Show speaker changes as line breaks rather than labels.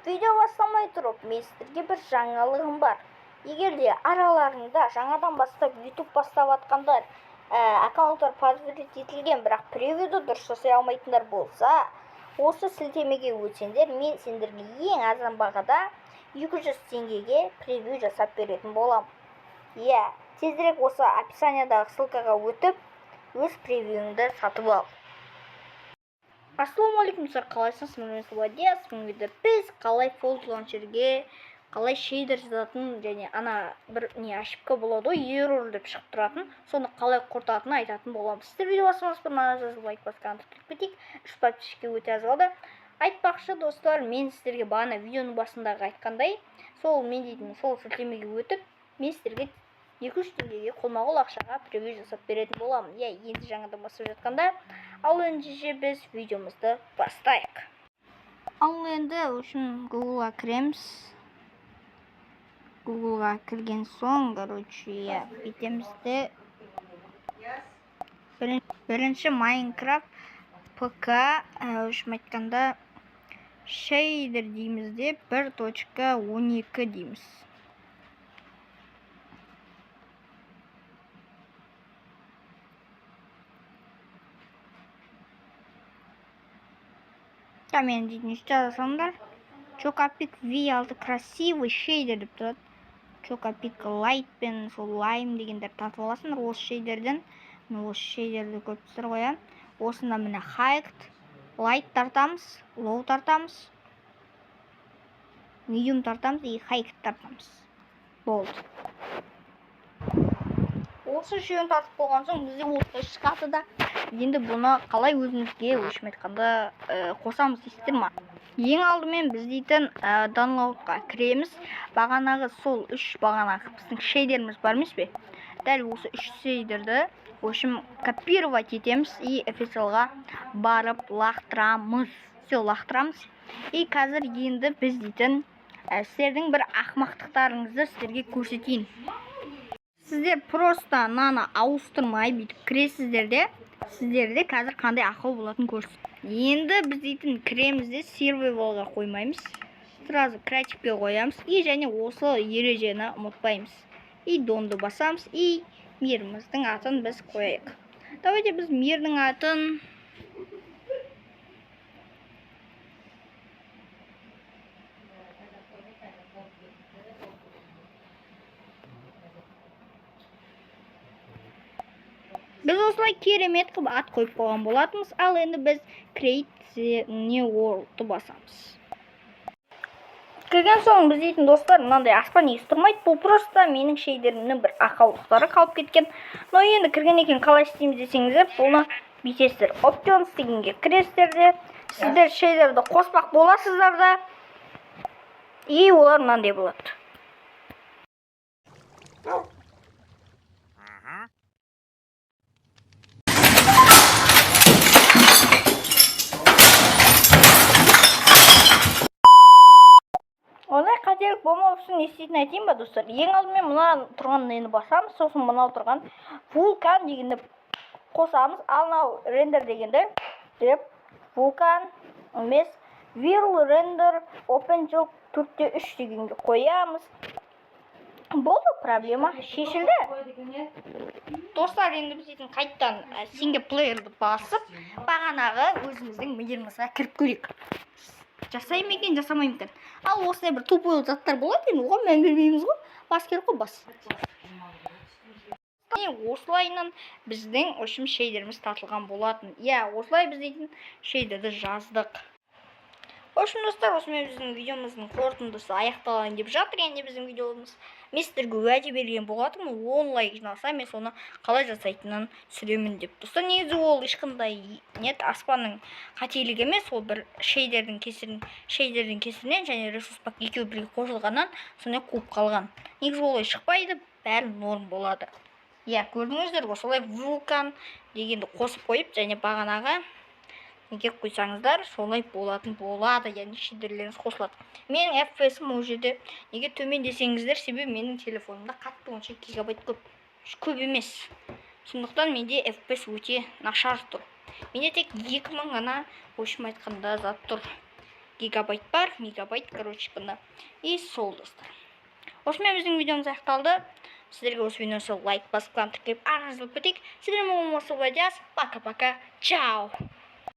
Видео бастамай тұрып, мен сіздерге бір жаңалығым бар. Егер де араларыңда жаңадан бастап YouTube бастап жатқандар, аккаунттар подтвердить етілген, бірақ превьюді дұрыс жасай алмайтындар болса, осы сілтемеге өтсеңдер, мен сендерге ең арзан бағада 200 теңгеге превью жасап беретін боламын. Иә, тезірек осы описаниядағы ссылкаға өтіп, өз превьюіңді сатып ал. Ассалаумағалейкум, достар, қалайсыңыз? Мен Владиас. Бүгінгі біз қалай Fold Launcher-ге қалай шейдер жазатын және ана бір не ошибка болады ғой, error деп шығып тұратын, соны қалай құртатынын айтатын боламыз. Сіздер видео бастамас бұрын ана жазып лайк басқанды тіркеліп кетейік. 3 подписчикке өте аз қалды. Айтпақшы, достар, мен сіздерге бағана видеоның басындағы айтқандай, сол мен дейтін сол сілтемеге өтіп, мен сіздерге 200 теңгеге қолма-қол ақшаға превью жасап беретін боламын. Иә, енді жаңадан бастап жатқанда. Ал ендеше біз видеомызды бастайық. Ал енді үшін Google-ға кіреміз. Google-ға кірген соң, короче, иә, бүйтеміз де бірінші Minecraft ПК, үшін айтқанда, шейдер дейміз де 1.12 дейміз. Мен дейтін жазасаңдар, Chocapic V6 красивый шейдер деп тұрады. Chocapic Light пен сол Lime дегендер тартып аласыңдар осы шейдерден. Міне, осы шейдерді көріп тұрсыздар ғой, иә. Осында міне High, Light тартамыз, Low тартамыз, Medium тартамыз и High тартамыз. Болды. Осы үшеуін тартып болған соң бізде осылай шығады да. Енді бұны қалай өзімізге, өшім айтқанда, қосамыз дейсіздер ма? Ең алдымен біз дейтін download-қа кіреміз. Бағанағы сол үш бағанағы біздің шейдеріміз бар емес пе? Дәл осы үш шейдерді, в общем, копировать етеміз и FSL-ға барып лақтырамыз. Все, лақтырамыз. И қазір енді біз дейтін сіздердің бір ақымақтықтарыңызды сіздерге көрсетейін. Сіздер просто мынаны ауыстырмай бүйтіп кіресіздер де, сіздерде қазір қандай ақау болатынын көрсін. Енді біз дейтін кіреміз де survival-ға қоймаймыз. Сразу креативке қоямыз и және осы ережені ұмытпаймыз. И done-ды басамыз и миріміздің атын біз қояйық. Давайте біз мирдің атын біз осылай керемет қылып ат қойып қойған болатынбыз. Ал енді біз create new world-ты басамыз. Кірген соң біз дейтін, достар, мынандай аспан негізі тұрмайды. Бұл просто менің шейдерімнің бір ақаулықтары қалып кеткен. Но енді кіргеннен кейін қалай істейміз десеңіздер, бұны бүйтесіздер. Options дегенге кіресіздер де, сіздер шейдерді қоспақ боласыздар да, и олар мынандай болады. Ондай қателік болмау үшін не істейтінін айтайын ба, достар? Ең алдымен мына тұрған нені басамыз, сосын мынау тұрған Vulkan дегенді қосамыз. Ал мынау рендер дегенді деп Vulkan емес, Virl Render OpenGL 4.3 дегенге қоямыз. Болды, проблема шешілді. Достар, енді біз дейтін қайттан single player'ды басып, бағанағы өзіміздің миымызға кіріп көрейік. Жасай ма екен, жасамай ма екен? Ал осындай бір тупой заттар болады, енді оған мән бермейміз ғой. Бас керек қой, бас. Міне, осылайынан біздің общем шейдеріміз тартылған болатын. Иә, осылай біз дейтін шейдерді жаздық. В общем, достар, осымен біздің видеомыздың қорытындысы аяқталайын деп жатыр. Енді біздің видеомыз, мен сіздерге уәде берген болатынмын, 10 лайк жиналса, мен соны қалай жасайтынын түсіремін деп. Достар, негізі ол ешқандай нет аспанның қателігі емес, ол бір шейдердің кесірін, шейдердің кесірінен және ресурс пак екеуі бірге қосылғаннан сондай қуып қалған. Негізі олай шықпайды, бәрі норм болады. Иә, көрдіңіздер ғой, солай Vulkan дегенді қосып қойып және бағанағы неге қойсаңыздар, солай болатын болады, яғни шейдерлеріңіз қосылады. Менің FPS-ім ол жерде неге төмен десеңіздер, себебі менің телефонымда қатты онша гигабайт көп, көп емес. Сондықтан менде FPS өте нашар тұр. Менде тек 2000 ғана, в общем айтқанда, зат тұр. Гигабайт бар, мегабайт, короче, бұнда. И сол, достар, осымен біздің видеомыз аяқталды. Сіздерге осы видеоны лайк басып, тіркеліп, арна жазылып кетейік. Сіздермен болған, пока пока, чао.